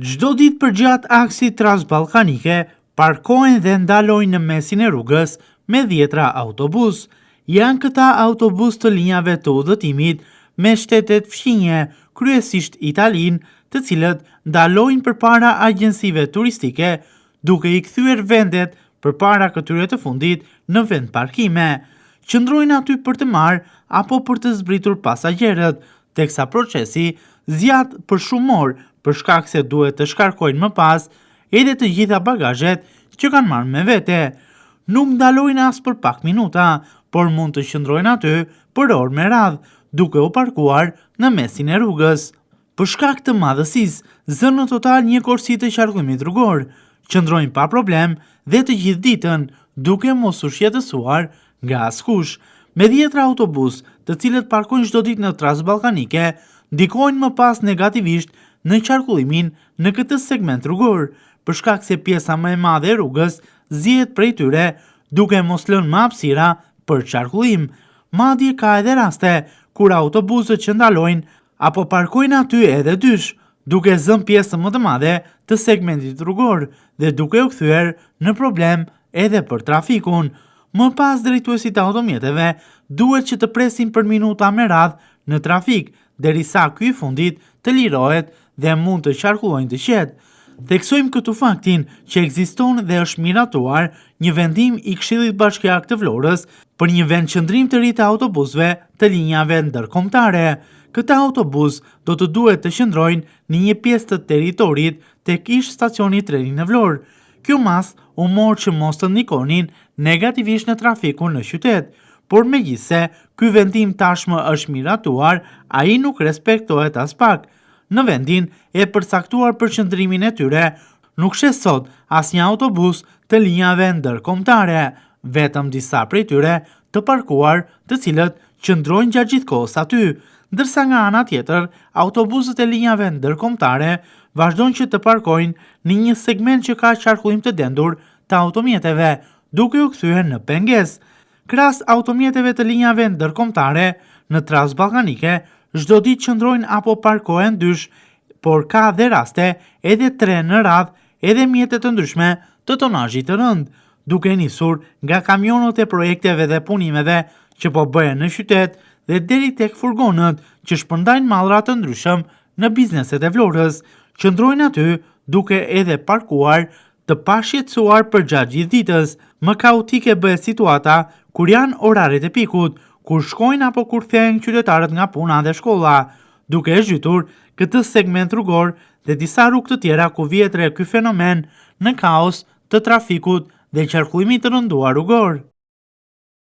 Çdo ditë përgjatë aksit Transballkanike parkohen dhe ndalojnë në mesin e rrugës me dhjetra autobusë. Janë këta autobusë të linjave të udhëtimit me shtetet fqinje, kryesisht Italinë, të cilët ndalojnë përpara agjencive turistike, duke i kthyer vendet përpara këtyre të fundit në vendparkime. Qëndrojnë aty për të marrë apo për të zbritur pasagjerët, teksa procesi zgjat për shumë orë për shkak se duhet të shkarkojnë më pas edhe të gjitha bagazhet që kanë marrë me vete. Nuk ndalojnë as për pak minuta, por mund të qëndrojnë aty për orë me radhë, duke u parkuar në mesin e rrugës. Për shkak të madhësisë, zënë në total një korsi të qarkullimit rrugor, qëndrojnë pa problem dhe të gjithë ditën, duke mos u shqetësuar nga askush. Me dhjetra autobusë, të cilët parkojnë çdo ditë në Transballkanike, ndikojnë më pas negativisht në qarkullimin në këtë segment rrugor, për shkak se pjesa më e madhe e rrugës zihet prej tyre, duke mos lënë më hapësira për qarkullim. Madje ka edhe raste kur autobusët që ndalojnë apo parkojnë aty edhe dysh, duke zënë pjesën më të madhe të segmentit rrugor dhe duke u kthyer në problem edhe për trafikun. Më pas drejtuesit e automjeteve duhet që të presin për minuta me radhë në trafik, derisa ky i fundit të lirohet dhe mund të qarkullojnë të qetë. Theksojmë këtu faktin që ekziston dhe është miratuar një vendim i Këshillit Bashkiak të Vlorës për një vendqëndrim të ri të autobusëve të linjave ndërkombëtare. Këta autobusë do të duhet të qëndrojnë në një pjesë të territorit tek ish stacioni i trenit në Vlorë. Kjo masë u mor që mos të ndikonin negativisht në trafikun në qytet, por megjithëse ky vendim tashmë është miratuar, ai nuk respektohet aspak. Në vendin e përcaktuar për qëndrimin e tyre, nuk sheh sot asnjë autobus të linjave ndërkombëtare, vetëm disa prej tyre të parkuar, të cilët qëndrojnë gjatë gjithë kohës aty, ndërsa nga ana tjetër, autobusët e linjave ndërkombëtare vazhdojnë që të parkojnë në një segment që ka qarkullim të dendur të automjeteve, duke u kthyer në pengesë. Krahas automjeteve të linjave ndërkombëtare në Transballkanike, çdo ditë qëndrojnë apo parkohen dysh, por ka dhe raste edhe tre në radhë edhe mjete të ndryshme të tonazhit të rëndë, duke nisur nga kamionët e projekteve dhe punimeve që po bëhen në qytet dhe deri tek furgonët që shpërndajnë mallra të ndryshëm në bizneset e Vlorës, qëndrojnë aty duke edhe parkuar të pashqetësuar përgjatë gjithë ditës. Më kaotike bëhet situata kur janë oraret e pikut, kur shkojnë apo kur kthehen qytetarët nga puna dhe shkolla, duke e zhytur këtë segment rrugor dhe disa rrugë të tjera ku vihet re ky fenomen në kaos të trafikut dhe qarkullimit të rënduar rrugor.